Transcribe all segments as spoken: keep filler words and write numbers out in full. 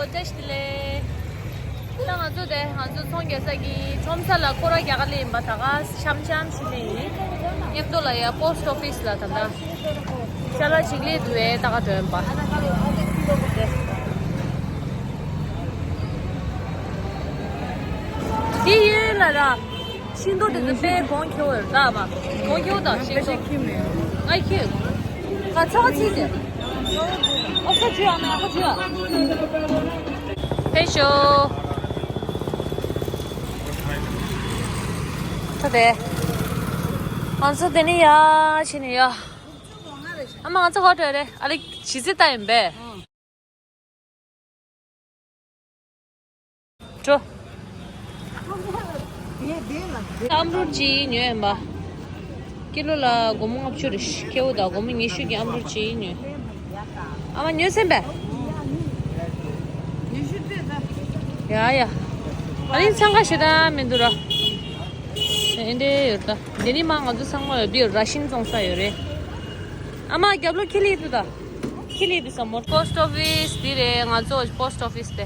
བཀྲ་ཤིས་བདེ་ལེགས། ད་ང་ཚོ་དེ་ང་ཚོ་ཚོང་རྒྱག་ས་གི་ཁྲོམ་ས་ལ་སྐོར་ར་རྒྱག་ག་སླེབས་ཡིན་པ། ད་ག་འཆམ་འཆམ་ཞིག་སླེབས་ཡིན། མཉམ་དུ་ལ་ཡ་པོ་སི་ཊི་ཨོ་ཕི་སི་ལ་ད་ལྟ་ཅ་ལག་ཅིག་སླེབས་འདུག་བས། ད་ག་འགྲོ་ཡིན་པ། དེ་ཡོད་ལ་ར། ཤིང་ཏོག་དེ་ཚོ་དཔེ་གོང་ཁེ་པོ་རེད་ད་མ། གོང་ཁེ་པོ་དང་ཤིང་ཏོག་ང་ཁྱེད་ཁ་ཚ་བ་ཚིག་དེ། ཨོ་ཁ་ཇུ་ཨ་མ་ཁ་ཇུ་ཨ། ཕེབས་ཤོག་ད་དེ། ང་ཚོ་དེ་ནས་ཡར་ཕྱིན་ནས་ཡར། ཨ་མ་ང་ཚོ་ཧོ་ཊེལ་རེད། ཨ་ལེ་ཇི་ཙི་ལྟ་ཡིན་པས། འགྲོ། ཨམ་རུ་ཅིག་ཉོས་ཡིན་པ། ཀི་ལོ་ལ་སྒོར་མོ་ལྔ་བཅུ་རེད། ཁེ་པོ་དང་སྒོར་མོ་ཉི་ཤུ་གི་ཨམ་རུ་ཅིག་ཉོས། ཨ་མ་ཉོས་ཟིན་པས། ཡ་ཡ། ཨ་ནི་འཚང་ཁ་ཞེ་དྲག་མི་འདུག་ར། ཨེ་འདྲས་ཡོད་ད། འདི་ནི་མ་ང་ཚོ་ཚང་མ་ཡོད་པའི་ར་ཤིང་བཙོང་ས་ཡོད་རེད། ཨ་མ་རྒྱབ་ལོགས་ཁྱི་ལི་འདུག་ད། ཁྱི་ལི་བི་ས་མོ། པོ་སི་ཊི་ཨོ་ཕི་སི་འདི་རེད། ང་ཚོ་པོ་སི་ཊི་ཨོ་ཕི་སི་དེ།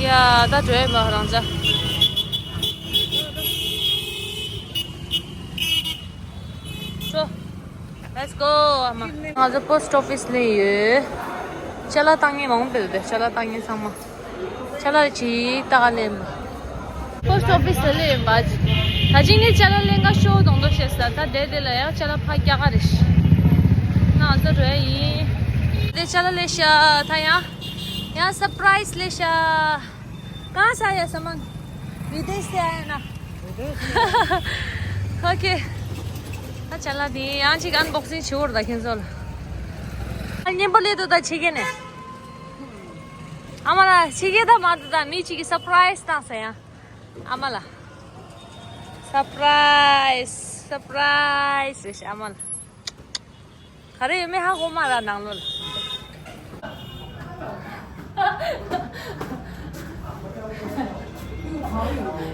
ཡ་ད་འགྲོ་ཡ་མ་རང་ཅག་འགྲོ། Let's go ཨ་མ། ང་ཚོ་པོ་སི་ཊི་ཨོ་ཕི་སི་སླེབས་ཡོད། ཅ་ལག་བཏང་མཁན་མང་པོ་འདུག་ཅ་ལག་བཏང་མཁན་ཚང་མ། ཅ་ལག་ཅིག་ལྟ་ག་སླེབས་མ། པོ་སི་ཊི་ཨོ་ཕི་སི་ལ་སླེབས་ཡིན་པ། ད་ཅིག་ནས་ཅ་ལག་ལེན་ག་ཤོག་གདོང་ཐོག་བཤད་ས། ད་དེ་དེ་ལ་ཡང་ཅ་ལག་ཕ་རྒྱག་ག་རེད། ང་ཚོ་འགྲོ་ཡ་ཡིན། དེ་ཅ་ལག་ལེན་ཤག་ད་ཡང་ཡང་སར་པ་རའི་སི་ལེན་ཤག་གང་ས་ཡ་ས་མང་། བི་དེ་སི་ཡ་ན། ཨོ་ཁེ། ད་ཅ་ལག་དེ་ཡང་ཅིག་ཨན་བོག་སིང་བྱེད་འོར་ད་ཁྱེད་ཚོ་ལ། ཨ་སྙན་པོ་སླེབས་འདུག་ད་ཕྱི་རྒྱལ་ནས། ཨ་མ་ལགས་ཕྱི་རྒྱལ་ད་མ་འདུག་ད་མི་གཅིག་གིས་སར་པ་རའི་སི་བཏང་ཟེར་ཡ། ཨ་མ་ལགས། སར་པ་རའི་སི། སར་པ་རའི་སི་ཟེར་ཤག་ཨ་མ་ལགས། ག་རེ་ཡོད་མེད་ཧ་གོ་མ་ར་ནང་ལོགས་ལ།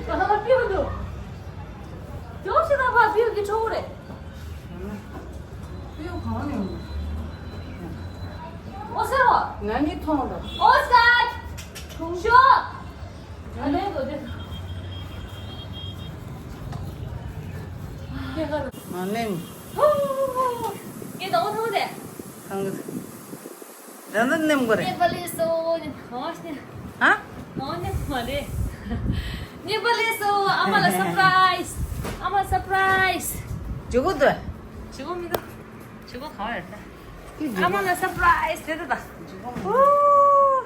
ང་ལ་པིའུ་འདུག་ཇོ་ཤི་ད་ཕ་པིའུ་གི་ཕྲུ་གུ་རེད། པིའུ་གང་ནས་ཡོང་། ཨོ་སྐར་བ། ང་ནི་མཐོང་རོགས། ཨོ་སྐར། ཐུང་ཤོ། ང་ལས་དོ་དེ། ང་ནི། ངས་དང་པོ་ཐོངས་ཏེ། ཐང་གི། ད་ནི་ནེམ་གོ་རེད། ནེ་པ་ལི་སོ། ཧ། ཧ་ནེ་མ་རེད། ནེ་པ་ལི་སོ། ཨ་མ་ལ་སར་པ་རའི་སི། ཨ་མ་ལ་སར་པ་རའི་སི། ཇུ་གུ་དུ། ཇུ་གུ་མི་འདུག་ཇུ་གུ་ག་བ་རེད་ད། ཨ་མ་ལ་སར་པ་རའི་སི་དེ་ད་ད། ཇུ་གུ་མི། ཨོ།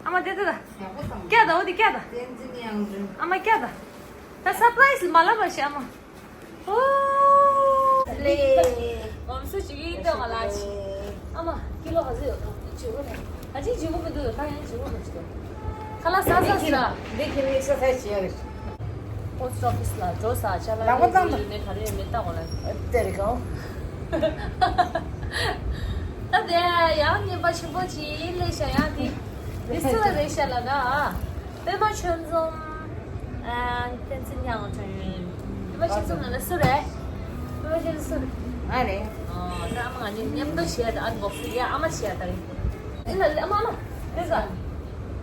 ཨ་མ་དེ་དེ་ད། ཡག་པོ་དང་། སྐྱ་ད་འོ་དེ་སྐྱ་ད། བསྟན་འཛིན་དབྱངས་སྒྲོན། ཨ་མ་སྐྱ་ད། ད་སར་པ་རའི་སི་མ་ལབ་པ་ཞིག་ཨ་མ། ཨོ། ལེ། ཝམ་སུ་ཅིག་ཡིན་ཏེ་མ་ལ་ཅི། ཨ་མ་ཀི་ལོ་ག་ཚོད་ཡོད་ད། ཇི་བོ་ནས། ཨ་ཅི་ཇི་བོ་མི་འདུག་ད་ཡང་ཇི་བོ་མི་འདུག་ཁ་ལག་ཟ་ཟ་ཟ། འདི་ཁྱེད་ནི་ས་ས་ཅི་ཡ་རེད། པོ་སི་ཊི་ཨོ་ཕི་སི་ལ་འགྲོ་ས་ཅ་ལག་ལག་པ་བཏང་ཡོད་ནས་ག་རེ་ཡོད་མེད་ལྟ་དགོས་ལ། ཨ་དེ་རེད་གོ། ད་དེ་ཡང་རྔན་པ་ཆེན་པོ་ཅིག་སླེབས་ཤག་ཡང་དེ། དེ་སུ་ལ་རེད་ཤག་ལ་ད། པད་མ་ཆོས་འཛོམས། ཨ། བསྟན་འཛིན་དབྱངས་སྒྲོན། པད་མ་ཆོས་འཛོམས་ལ་ལ་སུ་རེད། པད་མ་ཆོས་འཛོམས་སུ་རེད། ང་རེད། ཨོ། ད་ཨ་མ་ང་གཉིས་མཉམ་དུ་བྱས་ད་ཨན་བོག་སིང་ཡ་ཨ་མ་བྱས་ད་རེད། ཨེ་ལ་ཨ་མ་ཨ་མ། དེ་ཟ།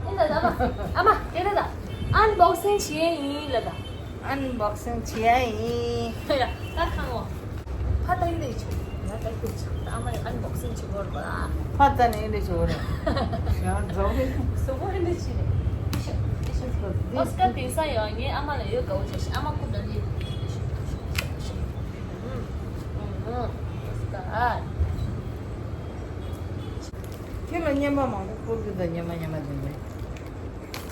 ཨེ་ལ་ཨ་མ། ཨ་མ་དེ་རེད་ད། ཨན་བོག་སིང་བྱས་ཡིན་ལ་ད། ཨན་བོག་སིང་བྱས་ཡིན། ཡ་ད་ཁང་ངོ་། ཕ་ད་ཡིན་ད་ཡིན་ཆུ། ང་ད་ཡིན་ཆུ། ད་ཨ་མ་ཡང་ཨན་བོག་སིང་བྱེད་དགོས་རེད་པ། ཕ་ད་ནས་ཡིན་ད་ཆུ་རེད། ཡང་འགྲོ་གི། སོ་པོ་ཡིན་ད་ཆི་རེད། ཨོ་སྐར་དེང་སང་ཡང་ངའི་ཨ་མ་ལ་ཡོད་དགའ་བོ་བྱས་ཤིང་ཨ་མ་ཁུ་ད་ལི། ཨོ་སྐར། ཁྱེད་ལ་རྔན་པ་མང་པོ་བསྐུར་གི་འདུག་རྔན་པ་རྔན་པ་དེ་འདྲ།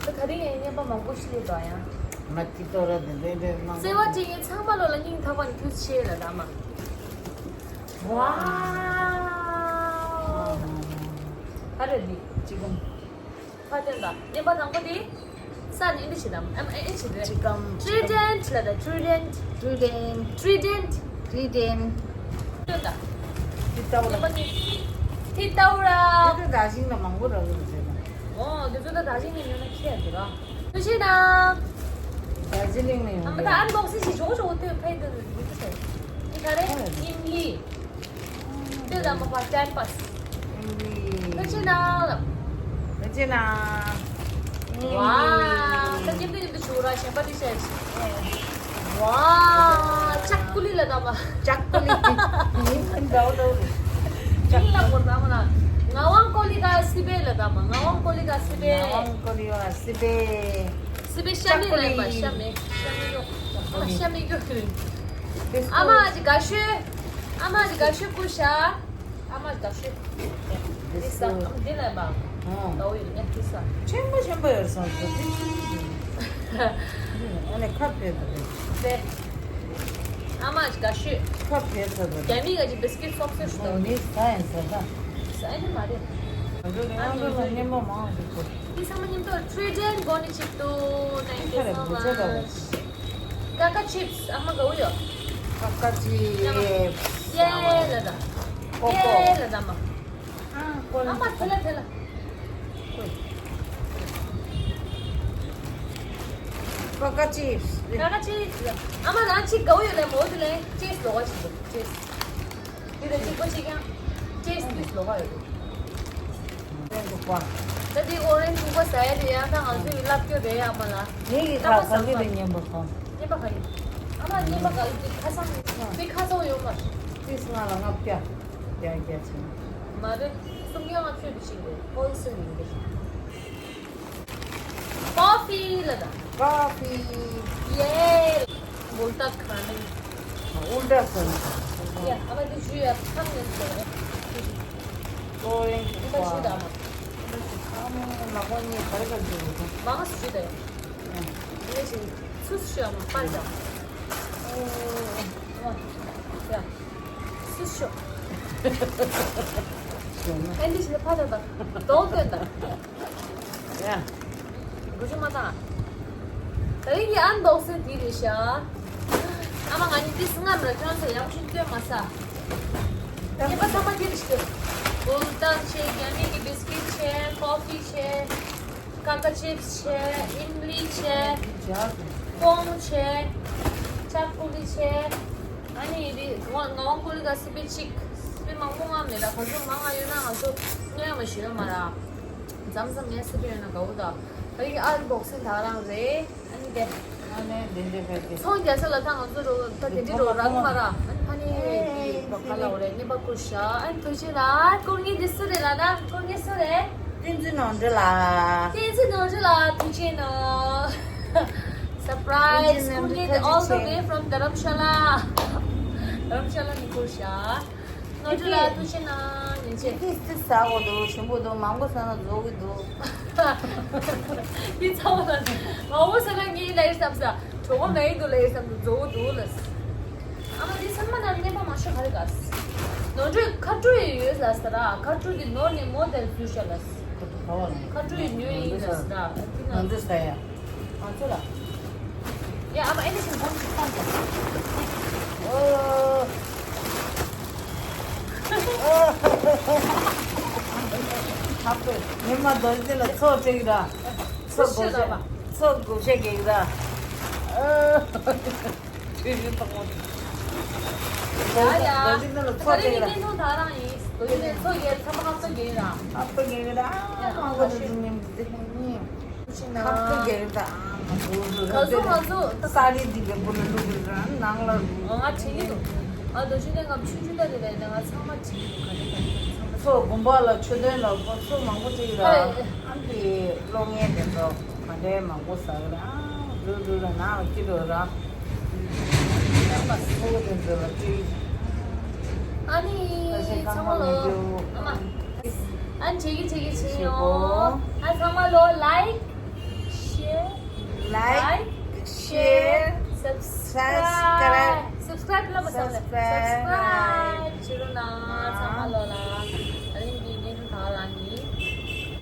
ད་ག་རེ་ཡིན་རྔན་པ་མང་པོ་ཞིག་སླེབས་འདུག་ཡང་། མ་ཏི་ཏོ་ར་དེ་འདྲ་འདྲ་མང་པོ། བརྩེ་བ་ཅན་གྱི་ཚང་མ་ལོ་ལ་སྙིང་ཐག་པ་ནས་ཐུགས་རྗེ་ཆེ་ལ་ད་མ། ཝའོ། ག་རེ་འདི་ཅི་གོ། ཕ་སྟོན་པ་རྔན་པ་དང་པོ་དེ། ས་ནས་འདི་ཞིག་དང་ཨ་མ་ཨེ་ཨེ་ཞིག་རེད། ཅི་གམ་ཅི་གམ། Trident ལ་ད་Trident། Trident། Trident། སྟོན་ད། ཏི་ཏའུ་ར། ཏི་ཏའུ་ར། དེ་ཚོ་དར་ཞིང་ལ་མང་པོ་རག་གི་རེད་ཟེར་ན། ཨོ་དེ་ཚོ་ད་དར་ཞིང་ནས་ཉོས་ན་ཁྱད་དུ་ར། ཐུགས་རྗེ་གནང་། དར་ཇི་ལིང་ནས་ཡོང་། ཨ་མ་ད་ཨན་བོག་སིང་ཞིག་ཇོ་ཇོ་ཏོ་ཕེ་ཏོ་ཏོ་ཏོ་ཏོ། འདི་ག་རེ་ཨིན་ལི། ཏོ་ད་མ་པ་ཏན་པ་སི། ཕལ་ཆེར་ན་ལ། ཕལ་ཆེར་ན། ཝ། ད་ཉིན་དུ་ཉིན་དུ་ཆུ་ར་ཞེན་པ་དེ་བཤད་ཅི། ཝ། ཅག་ཀུ་ལི་ལ་ད་མ། ཅག་ཀུ་ལི། ཡིན་འདྲ་འདྲ། ཅག་ལ་མོ་ད་མ་ན། ངག་དབང་ཀོ་ལི་ག་སི་པེ་ལ་ད་མ། ངག་དབང་ཀོ་ལི་ག་སི་པེ། ངག་དབང་ཀོ་ལི་ག་སི་པེ། སི་པེ་ཤ་མེད་ལ་ཡིན་པ། ཤ་མེད། ཤ་མེད་ཡོད། ཨ་མ་ཤ་མེད་ཡོད་ཀྱི་རེད། ཨ་མ་ཅི་དགའ་ཤོས། ཨ་མ་ཅི་དགའ་ཤོས་ཀུ་ཤ། ཨ་མ་དགའ་ཤོས། འདི་ས་འདི་ལ་མ། ཨོ། ད་འོ་ཡིན་ངས་འདི་ས། ཆེན་པོ་ཆེན་པོ་ཡོད་སོང་ཚོ་འདི། ཨ་ནི་ཁ་ཕེ་ད་རེད། དེ། ཨ་མ་དགའ་ཤོས། ཁ་ཕེ་ད་རེད། རྒྱ་མི་ག་ཅི་བིས་ཀིཊ་སོགས་སོགས་ཤོ་ད་འོ་ཡིན། ནི་ས་ཡིན་ས་ད། ས་ཡིན་མ་རེད། ང་ཚོ་རེ་ང་ཚོ་ལ་སྙན་པོ་མང་ཞིག་གོ། འདི་ཚང་མ་མཉམ་དུ་ཁྲུའི་ཅན་གོ་ནི་ཆིབ་ཏུ། Thank you so much. ཀ་ཀ་ཆིབས། ཨ་མ་ག་འུ་ཡོ། ཀ་ཀ་ཆིབས། ཡེ་ལ་ད། ཀོ་ཀོ། ཡེ་ལ་ད་མ། ཨ་མ་ཐེ་ལ་ཐེ་ལ། ཀོ་ཀ་ཆིབས། ཀ་ཀ་ཆིབས། ཨ་མ་རང་ཅིག་ག་འུ་ཡོ་ལེ་མོ་དེ་ལེ་ཅེས་ལོ་ག་ཞིག་ཅེས། དེ་ལ་གཅིག་པ་གཅིག་ཀྱང་ཅེས་དུས་ལོག་ག་ཡོད། ད་དེ་ཨོ་རེན་ཇི་ཐུག་པ་ཟ་ཡ་དེ་ཡང་ད་ང་ཚོའི་ལབ་སྐྱོ་རེད་ཨ་མ་ལ། ངེད་ཀྱི་ཁ་ཁ་གི་དེ་ཉན་པ་གང་། ཉན་པ་ག་ཡིན། ཨ་མ་ཉན་པ་ག་ཡིན་དེ་ཁ་སང་དེ་ཁ་སང་ཡོད་མ་རེད། ཏིས་ང་ལ་ལྔ་བརྒྱ་བརྒྱ་བརྒྱ་ཚོད། མ་རེད། སུམ་བརྒྱ་ལྔ་བཅུ་དེ་ཞིག་རེད། ཧོལ་སེལ་ཡིན་གྱི། Coffee ལ་ད། Coffee. ཡེ། Buldak खाने. Uldak खाने. ཡ། ཨ་མ་དེ་ཞུ་ཡ་ཁམ་ནས་ཞུ་ཡ། ཀོ་ཡིན་ཨ་མ་ཞུ་ད་མ། ཨ་མ་ལ་ཁོ་གཉིས་ག་རེ་ག་རེ་ཞུ་དགོས། མང་སུ་ཞུ་ད་ཡ། ཡ། ཡ་ཞུ། སུ་ཞུ་ཡ་མ་པར་ད། ཨོ། ཡ། སུ་ཞུ། ཨན་དི་ཞུ་ད་པར་ད་ད། དོག་ཏོན་ད། ཡ། འགུལ་ཤུགས་མ་བཏང་། ད་རིང་གི་ཨན་བོག་སིང་དེ་རེད་ཤག་ཨ་མ་ང་གཉིས་ཏིས་སྔ་མོ་ར་ཁྱོད་ཚོ་ཡག་ཤོས་སྟོན་མ་ས། ངེས་པ་ཚང་མ་དེ་རེད་ཤག་བུལ་ཏག་བྱས། རྒྱ་མི་གི་བིས་ཀིཊ་བྱས། ཀོ་ཕི་བྱས། ཀ་ཀ་ཆིབས་བྱས། ཨིམ་ལི་བྱས། ཀོང་བྱས། ཅག་ཀུ་ལི་བྱས། ཨ་ནི་རི་ང་ང་ཀུ་ལི་ག་སི་པི་གཅིག་སི་པི་མང་པོ་ང་མེད་ད། ག་ཚོད་མང་ང་ཡོད་ན་ང་ཚོ་སྔོན་མ་ཞུ་ཡོད་མ་ར། མཚམས་མཚམས་ངའི་སི་པི་ཡོད་ན་དགའ་བོ་ད། ད་ཡིན་ཨན་བོག་སིང་ད་རང་རེད། ཨ་ནི་དེ། ཨ་ནི་དེ་འདྲ་ཕལ་ཆེར། ཚོང་རྒྱག་ས་ལ་ད་ང་ཚོ་རོ་ད་དེ་འདྲ་རོ་རག་མ་ར། ཨ་ནི་ཕ་ནི་དེ་བ་ག་ལ་འོ་རེད། ཉེས་པ་བཀོད་ཤག་ཨ་ནི་ཐུགས་རྗེ་ལ་སྐུ་ངལ་འདི་སུ་རེད་ལ་ད་སྐུ་ངལ་སུ་རེད། བསྟན་འཛིན་ནོར་འཛིན་ལགས། བསྟན་འཛིན་ནོར་འཛིན་ལགས་ཐུགས་རྗེ་གནང་། Surprise. བསྟན་འཛིན་ནོར་འཛིན། ཐུགས་རྗེ་ཆེ། All the way from Dharamshala. Dharamshala ནས་བཀོད་ཤག་ནོར་འཛིན་ལགས་ཐུགས་རྗེ་གནང་། ཉིན་བྱེད། ཏིས་ཏིས་ཟ་འོ་འདུག་ཞིམ་པོ་འདུག་མང་པོ་ཟ་ན་རྫོགས་ཀྱི་འདུག་འདི་ཚ་བ་ལ་མང་པོ་ཟ་ན་ངའི་ལ་ཡི་བསམ་ས་གྲོད་ཁོག་ན་ཡི་འདུག་ལ་ཡི་བསམ་འདུག་རྫོགས་འདུག་ལ། ཨ་མ་འདི་ཚང་མ་ན་རྙེད་པ་མ་ཤོད་ག་རེ་ག་ནོར་འཁྲུལ་ཁ་ཀྲུ་ཡི་ཡོད་ལ་ས་ར། ཁ་ཀྲུ་འདི་ནོར་ནས་མོ་དེར་བུ་ཤ་ལ་ཁ་ཀྲུ་ཡི་ཉོས་ཡིན་ལ་ས་ར། འདི་ན་འདི་ས་ཡ། ང་ཚོ་ལ། ཡ་ཨ་མ་ཨེ་ནི་ཤིང་སྒོམ་ཞིག་བཏང་ཀྱང་། ཨོ། ཨ་ཕོ་ཉི་མ་རྡོ་རྗེ་ལ་ཚོགས་སྤྲད་ཀྱི་ར། ཚོགས་བགོ་བཤའ། ཚོགས་བགོ་བཤའ་རྒྱག་གི་ར། ཨོ། ཆུ་ཆུ་ཐོག་མོ། ཡ་ཡ། རྡོ་རྗེ་ལ་ཚོགས་སྤྲད་ཀྱི་ར། ད་རིང་གི་བརྙན་ཐུང་ད་རང་ཡིན། རྡོ་རྗེ་ལ་ཚོགས་རྒྱག་ཚང་མ་ཧབ་ཏུ་རྒྱག་གི་ར། ཧབ་ཏུ་རྒྱག་གི་ར། ཨ་མ་གོ་ཏུ་ཏུ་ཉིན་དེ་ཉིན། ཁ་ཁུ་རྒྱལ་དང་། ག་ཚོད་ང་ཚོ་ས་རི་འདི་ལས་བུ་ལ་ལུག་གི་རང་ནང་ལ་རུ། ང་བྲིས་ཀྱི་འདུག་ཨ་རྡོ་རྗེ་གླིང་ངམ་ཆུང་ཆུང་ད་དེ་ལས་ནས་ང་ཚང་མ་བྲིས་ཀྱི་འདུག་ག་རེ་ག་རེ་ཚང་མ། ཚོ་དགོན་པ་ལ་ཆོས་དོན་ལ་ཚོ་མང་པོ་བྲིས་ཀྱི་ར། ཨ་འདི་གློག་བརྙན་དེ་ཚོ་ག་འདྲའི་མང་པོ་ཟ་གི་ར། འགྲོ་འགྲོ་ར་ནང་ལ་སྐྱིད་འགྲོ་ར། ཚང་མ་ཚོ་དེ་ཚོ་ལ་བྲིས། ཨ་ནི་ཚང་མ་ལོ། ཨ་མ། ཨ་ནི་བྱེད་ཀྱི་བྱེད་ཀྱི་བྱེད་ཡོང་། ཨ་ཚང་མ་ལོ་like share like share subscribe subscribe ལ་མ་ཚང་ལ་subscribe བྱེད་རོགས་གནང་། ཚང་མ་ལོ་like